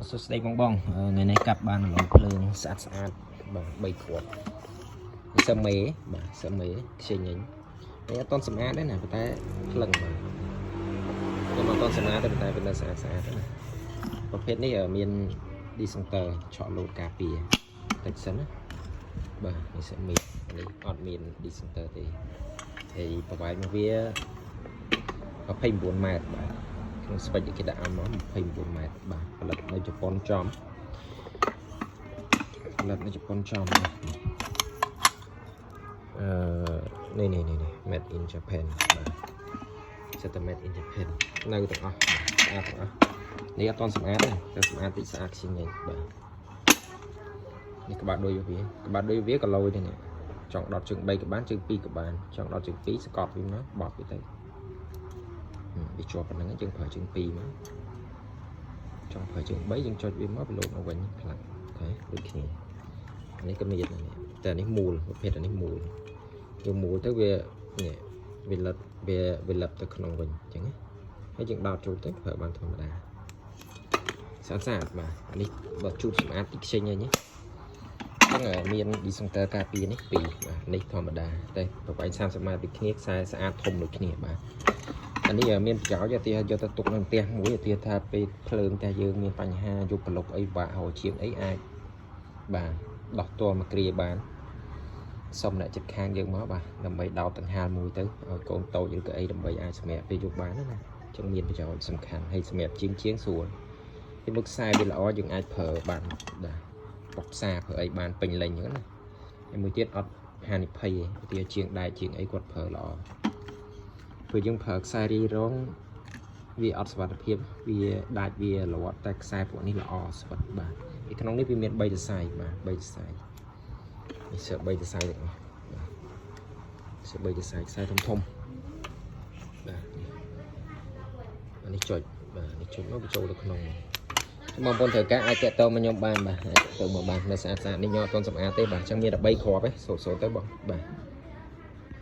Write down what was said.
សួស្តីបងបងថ្ងៃនេះកាប់បានរលោងភ្លើងស្អាតស្អាតបាទ3គ្រាប់នេះសឹមមេបាទសឹមមេខ្ជិញញនេះអត់តន់សម្អាតទេណាប៉ុន្តែក្លឹងបាទខ្ញុំអត់តន់សម្អាតទេប៉ុន្តែវានៅស្អាតស្អាតទេណាប្រភេទនេះមាន disjoncteur ឆក់លោតការពារតិចសិនណាបាទនេះសឹមមេនេះអត់មាន disjoncteur ទេហើយប្រវែងរបស់វា29ម៉ែត្របាទក្នុង spec គេដាក់ឲ្យមក29ម៉ែត្របាទផលិតនៅជប៉ុនចំផលិតនៅជប៉ុនចំបាទអឺនេះនេះនេះនេះ made in Japan បាទសិតតែ made in Japan នៅទាំងអស់បាទស្អាតទាំងអស់នេះអត់ទាន់សម្អាតទេតែសម្អាតតិចស្អាតជាងនេះបាទនេះក្បាលដូចវាក្បាលដូចវាក៏លយដែរនេះចង់ដុតជើង3ក៏បានជើង2ក៏បានចង់ដុតជើង2ស្កត់វាមកបត់វាទៅ វាជាប់ប៉ុណ្្នឹងយើងប្រើជើង2មកចង់ប្រើជើង3យើងចុចវាមកវាលោតមកវិញខ្លាំង OK ដូចគ្នាអានេះក៏មានដែរនេះតែនេះមូលប្រភេទអានេះមូលយើងមូលទៅវានេះវាលិតវាវាលឹបទៅក្នុងវិញអញ្ចឹងណាហើយយើងដោតចូលទៅប្រើបានធម្មតាស្អាតស្អាតបាទអានេះបើជូតសម្អាតតិចខ្ចេញហើយនេះហ្នឹងមាន disjoncteur ការពារនេះពីរបាទនេះធម្មតាតែប្រវែង30ម៉ែត្រដូចគ្នាខ្សែស្អាតធំដូចគ្នាបាទ អានេះមានប្រយោជន៍ឧទាហរណ៍យកទៅទុកនៅផ្ទះមួយឧទាហរណ៍ថាពេលភ្លើងតែយើងមានបញ្ហាយប់ប្រឡុកអីបាក់ហៅជាងអីអាចបាទដោះតមកគ្រាបានសុំអ្នកចិត្តខាងយើងមកបាទដើម្បីដោតដង្ហាលមួយទៅឲ្យកូនតូចឬក៏អីដើម្បីអាចសម្រាប់ពេលយប់បានណាអញ្ចឹងមានប្រយោជន៍សំខាន់ហើយសម្រាប់ជាងជាងស្រួលពីមុខខ្សែវាល្អយើងអាចប្រើបានបាទពុកផ្សារប្រើអីបានពេញលេញអញ្ចឹងណាហើយមួយទៀតអត់ហានិភ័យទេឧទាហរណ៍ជាងដែកជាងអីគាត់ប្រើល្អ ព្រោះយើងប្រើខ្សែរីរងវាអត់សុវត្ថិភាពវាដាច់វាលត់តែខ្សែពួកនេះល្អស្វិតបាទពីក្នុងនេះវាមាន3សរសៃបាទ3សរសៃនេះសើ3សរសៃទាំងអស់បាទសើ3សរសៃខ្សែធំធំបាទនេះអានេះចុចបាទនេះចុចមកវាចូលទៅក្នុងបងប្អូនត្រូវការអាចតាក់ទងមកខ្ញុំបានបាទអាចតាក់ទងមកបាននៅស្អាតស្អាតនេះខ្ញុំអត់ទាន់សម្អាតទេបាទអញ្ចឹងមានតែ3គ្រាប់ទេសូត្រសូត្រទៅបងបាទ។